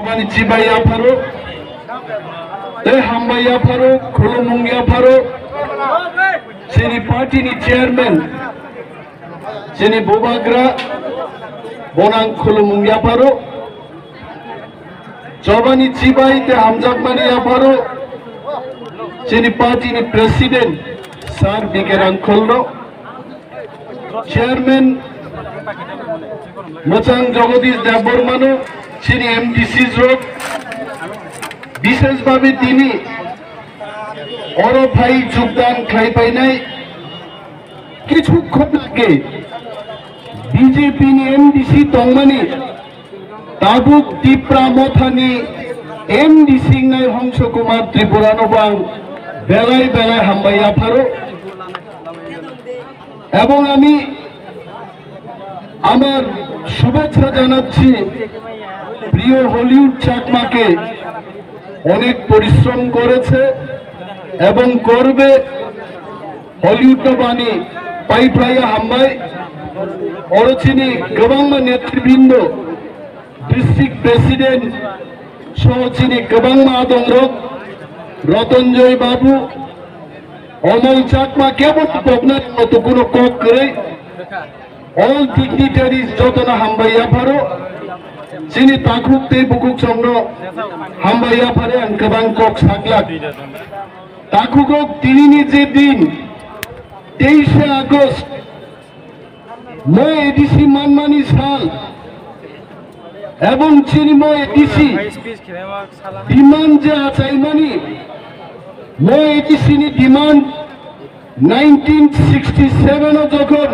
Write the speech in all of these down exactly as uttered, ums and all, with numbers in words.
Bani chibai yapharo, tei hambai yapharo, khulumung yapharo, chini party ni chairman, chini bubagra, bonang khulumung yapharo, chobani chibai tei hamjakmani yapharo, chini party ni president, Sir B K Rangkholno, Chairman Mwchang Jagadish Debbarmano, chini M D C rok, bishesh bhabe tini oro phai jogdan khlai painai kichu khon age B J P ni M D C tongmani tabuk Tipra Mothani M D C wngnai Hongso Kumar Tripurano bo ang belai belai hambai yapharo. এবং আমি আমার শুভেচ্ছা জানাচ্ছি প্রিয় হলিউড চাকমাকে। অনেক পরিশ্রম করেছে এবং করবে। হলিউড বাণী পাইপ্রাইয়া হাম্বাই অরচিনি গবাংমা নেতৃবৃন্দ, ডিস্ট্রিক্ট প্রেসিডেন্ট সহ চিনি গবাংমা আদংরক, রতঞ্জয় বাবু, Omol Chakma kebo pokna to kuno kok kwrwi. All dignitaries jotono hambai yapharo. Chini takhuk tei bukhuk songno hambai yaphare ang kwbang kok saklak. Takhuk ok tinini je din, teishe August, Mo A D C manmani sal, ebong chini mo A D C demand je achaimani, mo A D C ni demand nineteen sixty seven o jokhon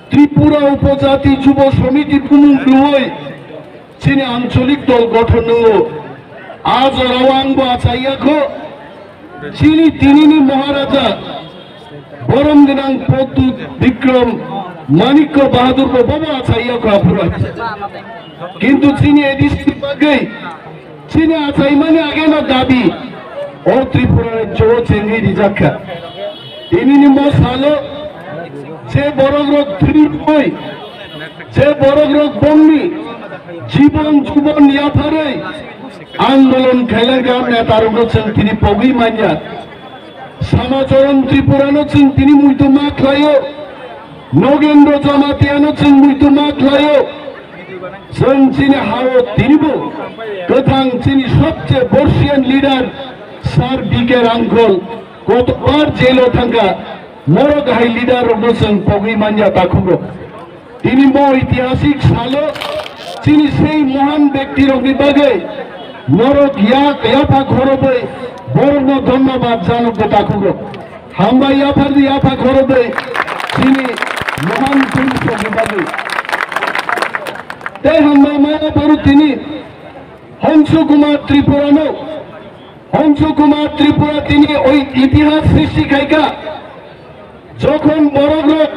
Tripura Upojati Jubo Somiti bumung luoi, chini ancholik dol gothon nungo. A jorao ang bo achaiyakho. Chini tinini Maharaja borom gwnang Pradyut Bikram Manikya Bahadur bo bobo achaiyakho aphuru. Kintu chini A D C bagwi chini achaimani ageno dabi o Tripura rajyo chengwi rijakha. Tinini mo salo je borok rok thwrwi, je borok rok bongni jibon jubon yapharwi andolon khailangkha, netarokno chwng tini pogwi manya. Samacharan Tripurano chwng tini muitu ma khlaio, Nogendro Jamatiano chwng muitu ma khlaio. Chwng chini hao tinibo kwthang chini sobche borsian leader Sir B K Rangkhol kotokbar jailo thangkha, morok hai leader rokno chwng pogwi manya takhukrok. Tini bo itihasik salo chini sei mohan bekti rokni bagwi norok yak yapha khorobwi borokno dhonnobad janokgo takhukrok. Hambai yaphardi yapha khorobwi chini mohan purush rokni bagwi. Tei hambai maya pharo tini Hongsu Kumar Tripurano, Hongsu Kumar Tripura tini oi itihas srishti khaikha. Jokhon borok rok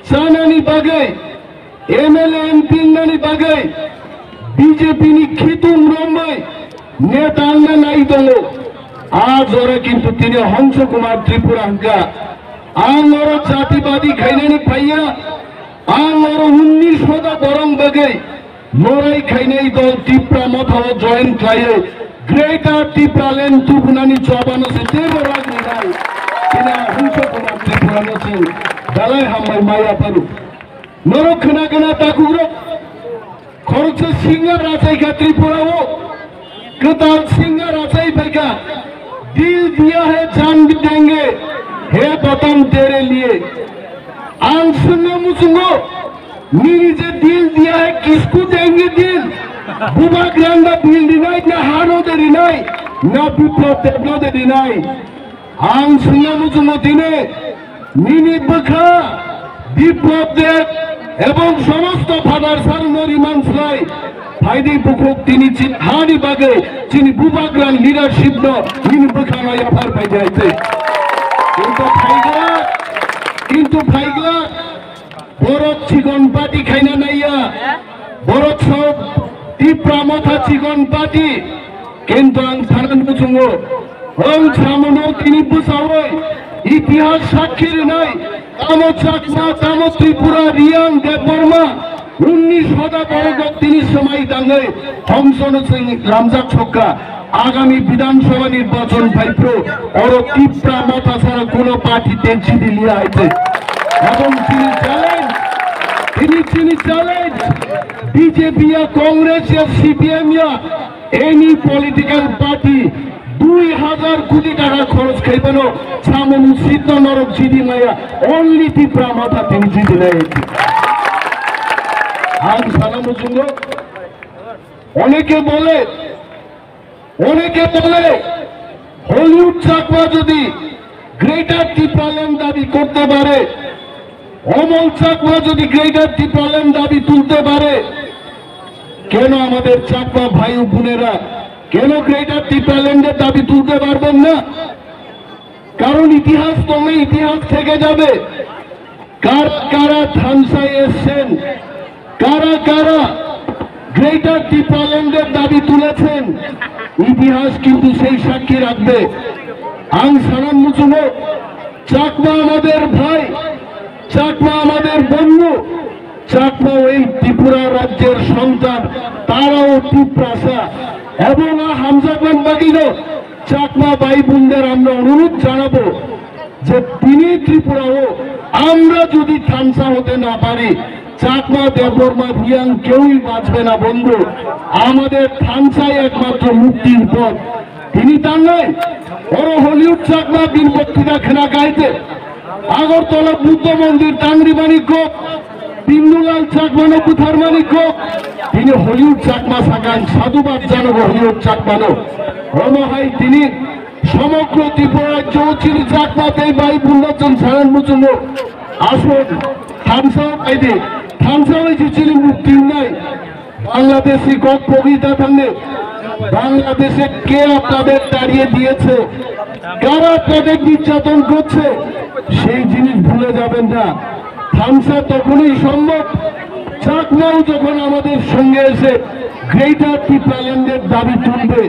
chanani bagwi, M L A M P wngnani bagwi B J P ni khitung romwi neta wngna nai tongo. A jora kintu tini Hongsu Kumar Tripura hwnkha, ang oro jatibadi khainani phaiya, ang oro unnish hoda borong bagwi Morai khainai dol Tipra Mothao join khlaiwi Greater Tipraland tubunani chobano se teibo rang rinai. Tini Hongsu Kumar Tripurano se belai hambai maya phano. Norok khna khna takhukrok khoroksa singa rachaikha Tripurao. Kwtal singa rachai phaikha, "Dil diya hai jaan bhi denge, he watan tere liye." Ang swngna muchungo, nini je dil diya hai, kisko denge dil? Bubagrano dil rinai, na hano de rinai, na Biplab Debno de rinai? Ang swngna muchungo tini, nini bwkha Biplab Deb ebong somosto father sarno riman slai, phaidi bukhuk tini chini hani bagwi chini bubagra leadership no nini bwkhano yaphar phaidi hai tei. Kintu phaigla, kintu phaigla, Borok chikon party khaina naiya. Borok sok Tipra Motha chikon party. Kintu ang sanan muchungo. Ang samuno tini bwsawoi. Itihas sakhi rinai. Tamo Chakma, tamo Tripura, Riang, Debbarma. Unnish hoda borok rok tini swmai tangwi hongsono chwng lamjak sokha. Agami Bidhan Sabha nirbachon phaiphru oro Tipra Motha chara kuno party tensi diliya hai se. Ebong tini challenge, tini chini challenge, B J P ya, Congress ya, C P M ya, any political party dui hajar koti taka khoros khaibano samung sitno norok jidi maya, only Tipra Motha tini jidi nai. Ang sana muchungo, oneke bole, oneke bole, Hollywood Chakma jodi Greater Tipraland dabi korte pare, Omol Chakma jodi Greater Tipraland dabi tulte pare, keno amader Chakma bhai o bonera keno Greater Tipraland er dabi tulte parben na? Karon itihas tongnai, itihas theke jabe. Kara kara thansa essen, kara kara Greater Tipraland er dabi tulechen, itihas kintu sei sakki rakbe. Ang sanan muchungo, Chakma amader bhai, Chakma amader bondhu, Chakma ei Tripura rajyer sontan, tarao Tiprasa. Ebong a hamjakman bagino Chakma bhai bonder amra onurudh janabo je tini Tripura o amra jodi thansa hote na pari, Chakma, Debbarma, Reang keui bachbe na bondhu. Amader thansai ekmatro muktir poth. Tini tangnai, oro Hollywood Chakma bini boktrita khna kaite, Agartala Buddha Mondir tangrimani kok, Bindulal Chakmano butharmani kok, tini Hollywood Chakma sakang sadhubad janago Hollywood Chakmano. Omo hai tini somogro Tripura rajyo chini Chakma tei bai bunda chwng sanan muchungo. Aswk thansa kaidi, thansa hai chini mukti nai. Bangladeshi ককবগিতা থাকলে বাংলাদেশে কে আপনাদের তাড়িয়ে দিয়েছে, কারা আপনাদের নির্যাতন করছে, সেই জিনিস ভুলে যাবেন না। থামসা তখনই সম্ভব, চাকমাও যখন আমাদের সঙ্গে এসে গ্রেটার টিপ্রাল্যান্ডের দাবি তুলবে,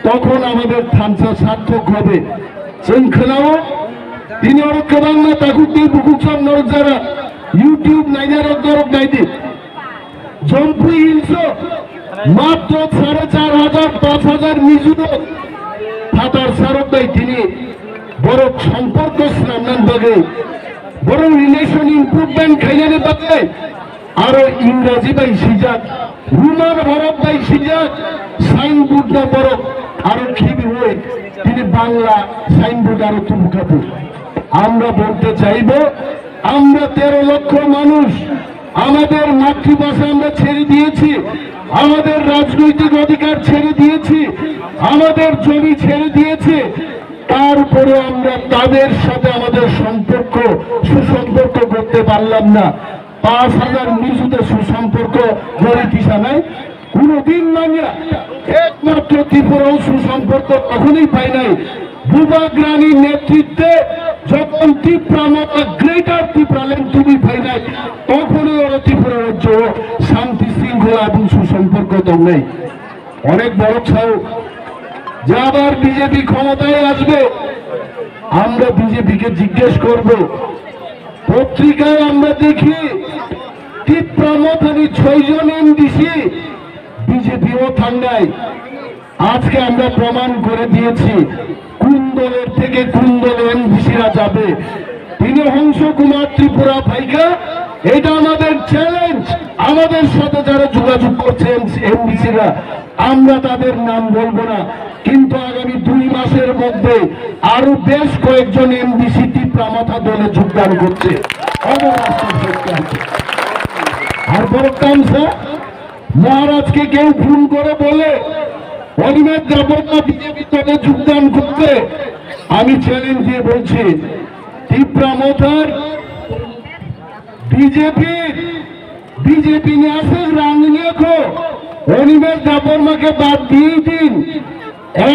তখন আমাদের থামসা সার্থক হবে। Chwng khwnao, tini oro kwbangma takhuk tei bukhuk sam norok jara YouTube nainai rok norok naidi. Jampui Hills o matro sare char hajar, panch hajar Mizo rok phatar sarok bai tini borok somporko swnamnani bagwi, borok relation improvement khainani bagwi aro Ingraji bai swijak, Roman horok bai swijak signboard no borok aro khibiwi tini Bangla signboard aro tubukhabu. আমরা বলতে চাইব, আমরা তেরো লক্ষ মানুষ আমাদের মাতৃভাষা আমরা ছেড়ে দিয়েছি, আমাদের রাজনৈতিক অধিকার ছেড়ে দিয়েছি, আমাদের জমি ছেড়ে দিয়েছি, তারপরে আমরা তাদের সাথে আমাদের সম্পর্ক, সুসম্পর্ক করতে পারলাম না। পাঁচ হাজার Mizo-te সুসম্পর্ক গড়ে দিশা নাই। কোনোদিন মানিয়া একমাত্র ত্রিপুরাও সুসম্পর্ক তখনই পাই নাই, বুবাগ্রানির নেতৃত্বে যখন তিপ্রা মথা গ্রেটার ত্রিপুরাল্যান্ড তুমি পাই নাই, তখনই ওরা ত্রিপুরা রাজ্য শান্তি শৃঙ্খলা এবং সুসম্পর্ক দল নেই। অনেক বড় চাও যে আবার বিজেপি ক্ষমতায় আসবে, আমরা বিজেপিকে জিজ্ঞেস করব। পত্রিকায় আমরা দেখি তিপ্রা মথানি ছয়জন এমডিসি বিজেপিও থাংনাই। আজকে আমরা প্রমাণ করে দিয়েছি কোন দলের থেকে কোন দলে এমডিসিরা যাবে। তিনি হংস কুমার ত্রিপুরা ভাইকা, এটা আমাদের চ্যালেঞ্জ। আমাদের সাথে যারা যোগাযোগ করছে এমডিসিরা, আমরা তাদের নাম বলবো না, কিন্তু আগামী দুই মাসের মধ্যে আরো বেশ কয়েকজন এমডিসি তিপ্রা মথা দলে যোগদান করছে। অবরাষ্ট্র সরকার। আর বড় কাম স্যার, মহারাজকে কেউ ফোন করে বলে অনিমেষ দেববর্মা বিজেপি দলে যোগদান করতে, আমি চ্যালেঞ্জ দিয়ে বলছি, তিপ্রা মথার বিজেপি, বিজেপি নিয়ে আসে রাঙনিয়াখো, অনিমেষ দেববর্মাকে বাদ দিয়ে দিন।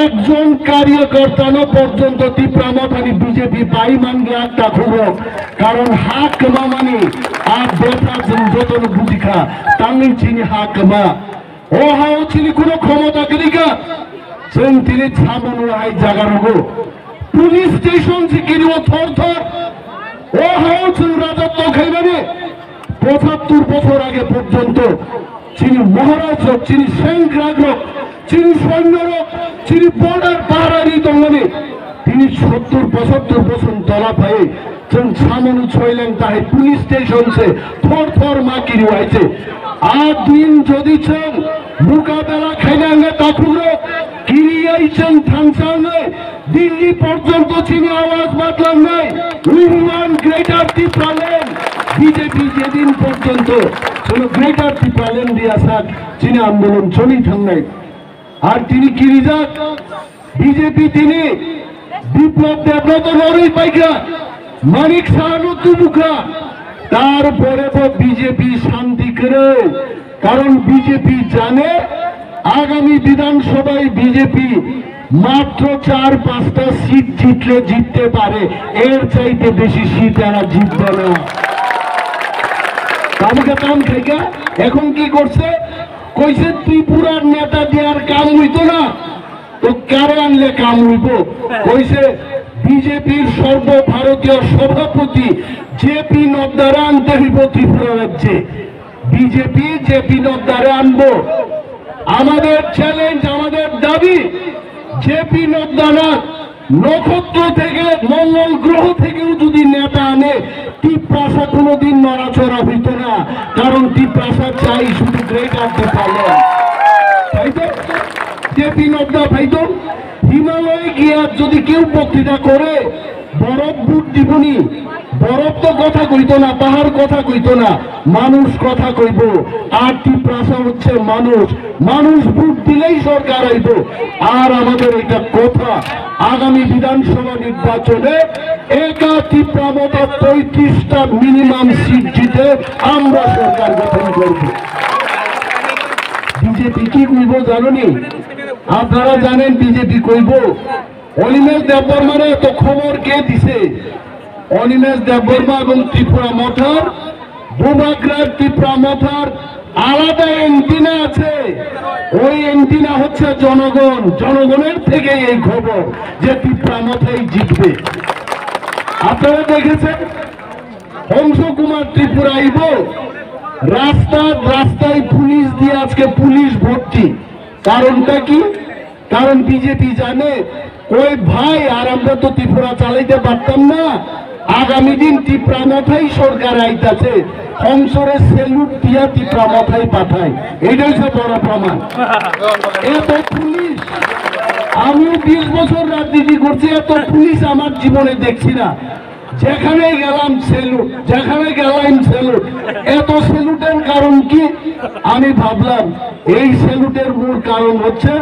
একজন কার্যকর্তা ন পর্যন্ত তিপ্রা মথানি বিজেপি বাইমান গ্রাক তাখুরো, কারণ হাক মামানি আর বেটা যত বুঝিখা, তাঙ্গি চিনি হাক মা। O hao chini kuno khomota kwrwi kha. Chwng tini samung hai jaga rogo. Police station se kiri o thor thor. O hao chwng rajotwo khaimani. পঁচাত্তর বছর আগে পর্যন্ত যিনি মহারাজ হোক, যিনি সেনগ্রাগ হোক, যিনি সৈন্য হোক, যিনি বর্ডার পাহারারি দলনে তিনি সত্তর পঁচাত্তর বছর দলা পায়ে जों samani choileng tahai police station se thor thor ma kiri waise. A din jodi chwng mukabela khainai wngkha takhuk rok kiri yai chwng thansa wngwi Delhi porjonto chini awaj matlangnai. We want greater Tipraland. B J P jedin porjonto kono greater Tipraland riya sak chini andolon choli thangnai. Ar tini kirijak B J P tini Biplab Debno to norwi paikha, Manik Sahano tubukha, tarpore bo B J P shanti kwrwi, karon B J P jane agami Bidhan Sabhai B J P matro char panchta seat jitle jitte pare, er chaite beshi seat era jitbe na. Tabukhe tam khaikha, ekhon ki korche? Koise Tripurar neta diyar kam hoito na, to kare anle kam hoibo? Koise B J P-r সর্বভারতীয় সভাপতি J P নাড্ডারে আনতে হইব ত্রিপুরা রাজ্যে। B J P J P নাড্ডারে আনবো। আমাদের চ্যালেঞ্জ, আমাদের দাবি, জে পি নাড্ডা না, নক্ষত্র থেকে, মঙ্গল গ্রহ থেকেও যদি নেতা আনে, তিপ্রাসা কোনোদিন নড়াচড়া হইতো না, কারণ তিপ্রাসা চাই শুধু গ্রেটার টিপ্রাল্যান্ড। তাই তো? জে পি নাড্ডা, তাই তো? হিমালয়ে গিয়া যদি কেউ বক্তৃতা করে, বরফ বুট দিবনি, বরফ তো কথা কইতো না, পাহাড় কথা কইতো না, মানুষ কথা কইবো। আর তিপ্রাসা হচ্ছে মানুষ, মানুষ ভোট দিলেই সরকার আইব। আর আমাদের এটা কথা, আগামী বিধানসভা নির্বাচনে একা তিপ্রা মথা পঁয়ত্রিশটা মিনিমাম সিট জিতে আমরা সরকার গঠন করব। বিজেপি কি কইব জানোনি? আপনারা জানেন বিজেপি কইব, অনিমেষ দেববর্মারে এত খবর কে দিছে? অনিমেষ দেববর্মা এবং ত্রিপুরা মথার, বুবাগ্রার ত্রিপুরা মথার আলাদা অ্যান্টেনা আছে। ওই অ্যান্টেনা হচ্ছে জনগণ, জনগণের থেকে এই খবর যে ত্রিপুরা মথাই জিতবে। আপনারা দেখেছেন হংস কুমার ত্রিপুরা আইব, রাস্তা রাস্তায় পুলিশ দিয়ে আজকে পুলিশ ভর্তি। কারণটা কি? কারণ বিজেপি জানে, কই ভাই, আর আমরা তো ত্রিপুরা চালাইতে পারতাম না। আগামী দিন ত্রিপুরা মথাই সরকার আইতাছে, হংসরে স্যালুট দিয়া ত্রিপুরা মথাই পাঠায়। এটাই হচ্ছে বড় প্রমাণ। এত পুলিশ, আমিও বিশ বছর রাজনীতি করছি, এত পুলিশ আমার জীবনে দেখছি না। যেখানে গেলাম স্যালুট, যেখানে গেলাম স্যালুট। এত স্যালুটের কারণ কি? আমি ভাবলাম এই স্যালুটের মূল কারণ হচ্ছে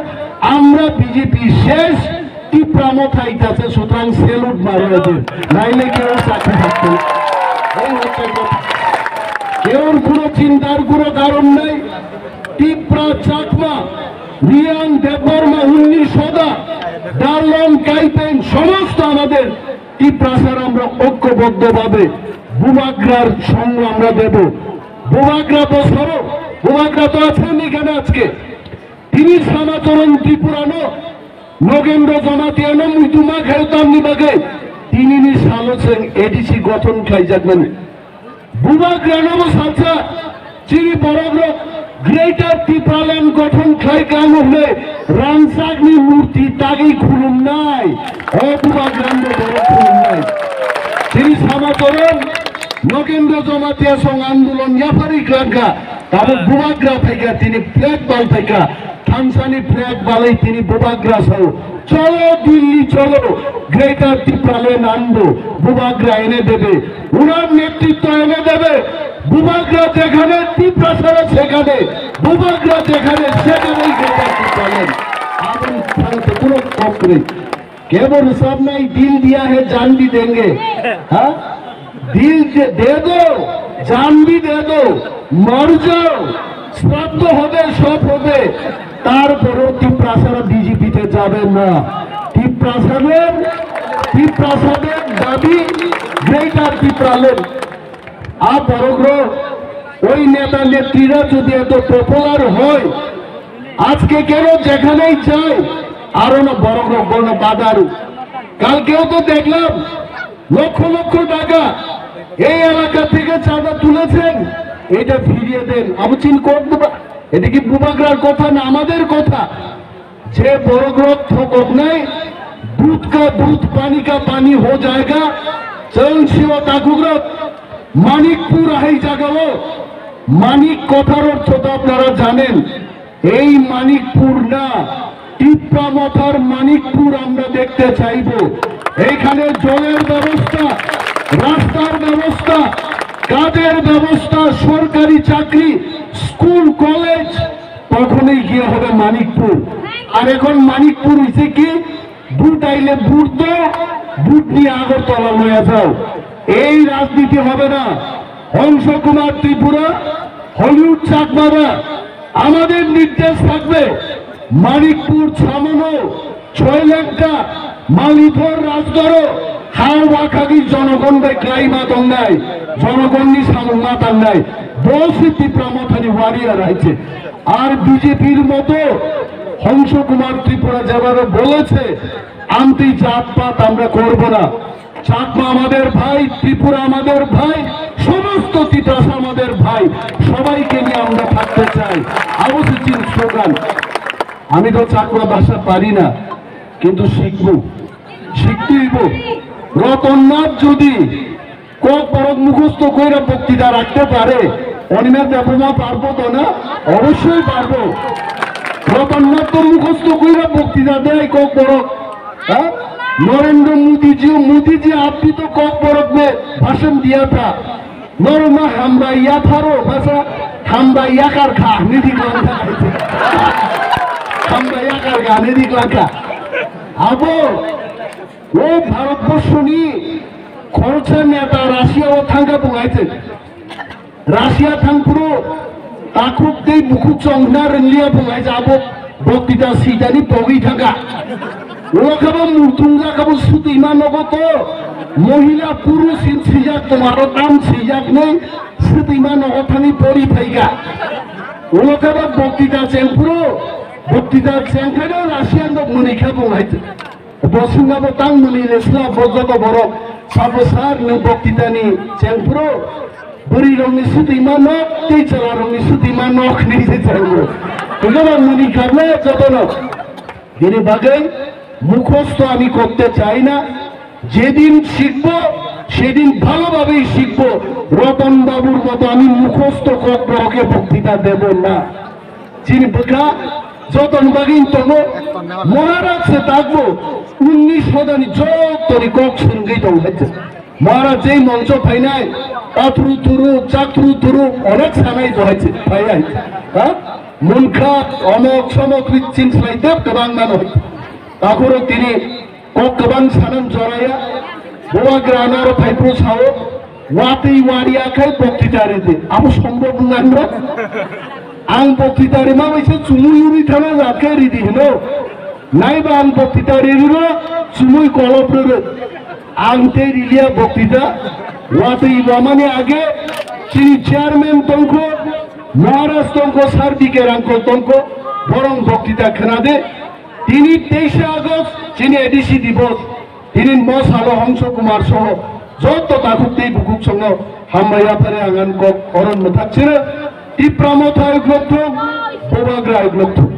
আমরা বিজেপি শেষ, ত্রিপুরা মথাই আছে, সুতরাং স্যালুট মারো এদের, নাইলে কেউ চাকরি থাকতো না। এই হচ্ছে কথা। কেউর কোনো চিন্তার কোনো কারণ নেই। ত্রিপুরা, চাকমা, রিয়াং, দেববর্মা, উন্নি, সদা, ডারলং, কাইপেন, সমস্ত আমাদের তিপ্রাসার আমরা ঐক্যবদ্ধভাবে বুবাগ্রার সঙ্গ আমরা দেব। বুবাগ্রা তো সরো, বুবাগ্রা তো আছেন এখানে আজকে। Tini Samachorong Tripurano, Nogendro Jamatia no muituma khayo tamni bagwi tinini salo chwng A D C gothon khlaijakmani. Bubagrano bo salsa, chini borokrok Greater Tipraland gothon khlai kang hwnwi rangchakni murti tagwi khulumnai, o Bubagrano borok khulumnai. Chini Samachorong Nogendro Jamatia song andolon yapharwi khlangkha, tabuk Bubagra phaikha, tini flag bal phaikha, thansani flag balwi tini Bubagra sao, "Cholo Delhi cholo, Greater Tipraland আনবো, বুবাগ্রা এনে দেবে, ওনার নেতৃত্ব এনে দেবে, বুবাগ্রা যেখানে তিপ্রাসারা সেখানে, বুবাগ্রা যেখানে সেখানেই Greater Tipraland।" আগুন থাকতে কোনো পক্ষে কেবল সব নাই, দিল দিয়া হে জান ভি দেঙ্গে। হ্যাঁ, দিল দে, দে দো, জান ভি দে দো, মর যাও, শ্রাদ্ধ হবে, সব হবে, তারপরেও তিপ্রাসারা বিজেপিতে যাবে না। তিপ্রাসাদের, তিপ্রাসাদের দাবি গ্রেটার তিপ্রাল্যান্ড। আর বড় ওই নেতা নেত্রীরা যদি এত পপুলার হয়, আজকে কেন যেখানেই যাই আরো না বড় বড় বাধারু। কালকেও তো দেখলাম লক্ষ লক্ষ টাকা এই এলাকা থেকে চাঁদা তুলেছেন, এটা ফিরিয়ে দেন। আবু চিন কোট দেবা? এটা কি বুবাগ্রার কথা না আমাদের কথা? যে বড় গ্রন্থ কোট নাই, দুধ কা দুধ, পানি কা পানি হো জায়গা। চরণ শিব তাকুগ্রত মানিকপুর আহাই জাগাও। মানিক কথার অর্থ তো আপনারা জানেন। এই মানিকপুর না, টিপ্রা মথার মানিকপুর আমরা দেখতে চাইব। এইখানে জলের ব্যবস্থা, রাস্তার ব্যবস্থা, কাজের ব্যবস্থা, সরকারি চাকরি, স্কুল, কলেজ, তখনই গিয়ে হবে মানিকপুর। আর এখন মানিকপুর হইছে কি, ভোট আইলে ভোট দাও, ভোট নিয়ে আগরতলা লইয়া যাও। এই রাজনীতি হবে না। হংস কুমার ত্রিপুরা, হলিউড চাকমারা, আমাদের নির্দেশ থাকবে মানিকপুর, ছামনো, ছয়লেংটা, মালিথর, রাজগড়, হাওড়া খাগি জনগণ bai klaima tongnai, জনগণনি samung ma tangnai, bo se Tipra Mothani warrior hai se. আর বিজেপির মতো হংস কুমার ত্রিপুরা যেভাবে বলেছে, আন্টি জাতপাত আমরা করব না। চাকমা আমাদের ভাই, ত্রিপুরা আমাদের ভাই, সমস্ত তিতাস আমাদের ভাই, সবাইকে নিয়ে আমরা থাকতে চাই। আবু সিচিন স্লোগান। আমি তো চাকমা ভাষা পারি না, কিন্তু শিখবো, শিখতে হইব। রতননাথ যদি ককবরক মুখস্থ কইরা বক্তৃতা রাখতে পারে, অনিমা দেবমা পারবো তো না? অবশ্যই পারবো। রতননাথ তো মুখস্থ কইরা বক্তৃতা দেয় ককবরক। হ্যাঁ? নরেন্দ্র মোদীজিও, মোদীজি, আপনি তো ককবরক মে ভাষণ দিয়া থা। নরমা হামবা ইয়াফারো ভাষা, হামবা ইয়াকার খা, নিদি গ্লাংখা। হামবা ইয়াকার খা, নিদি গ্লাংখা। আবো, ও ভারতবর্ষ নি খরচা নেতা রাশিয়া ও থাঙ্গা বুঙাইছে। Russia thangphuru takhuk tei bukhuk chongna rwngliya bo laijabo boktita sitani pogwi thangkha. Ulo khe bo muitung jakha bo swtwima nogo to mohila purush hin swijak tomaro tam swijaknwi swtwima nogo thangwi pori phaikha. Ulo khe bo boktita chengphuru boktita chengkhe no Russia no mwnwi kha bo lai. Bo swngnabo tang mwnwi le sla bo joto borok sabo sar nwng boktitani chengphuru bwrwi rokni swtwima nok tei chwla rokni swtwima nok hinwi se chengphuru. Hwnjaba mwnwi khabla jotono. Bini bagwi মুখস্থ আমি করতে চাই না। যেদিন শিখবো সেদিন ভালোভাবেই শিখবো। রতন বাবুর মতো আমি মুখস্থ ককবরকে বক্তৃতা দেব না। Chini bwkha jotoni bagwi tongo, Maharaj se takbo unnish hodani jotoni kok swrwngwi tongo hai se. Maharaj jei moncho phainai, athru thuru, chaktru thuru, onek sanai bo hai se, phai hai se. Ha? Munkha, omok, somok, richin, slai dep, kwbang mano hai se. Takhoro tini Kok kwbang sanan joraya, bubagra ano aro phaiphuru sao, watwi wariya khai boktita ridi. Abo sombhob wngna hwnba? Ang boktita rima bai se chumui uri thana jat khai ridi hino. Naiba ang boktita ririro chumui kolop rwrw. Ang tei riliya boktita, watwi wamani age chini chairman tongkho, Maharaj tongkho, sir B K Rangkol tongkho, borong boktita khwnade. Tini teisha August chini A D C Divos. Tini mo salo Hongso Kumar soho joto takhuk tei bukhuk songno hambai yaphare ang ani kok oron mwthak chiro. Tipra Motha uklok thung, Bubagra uklok thung.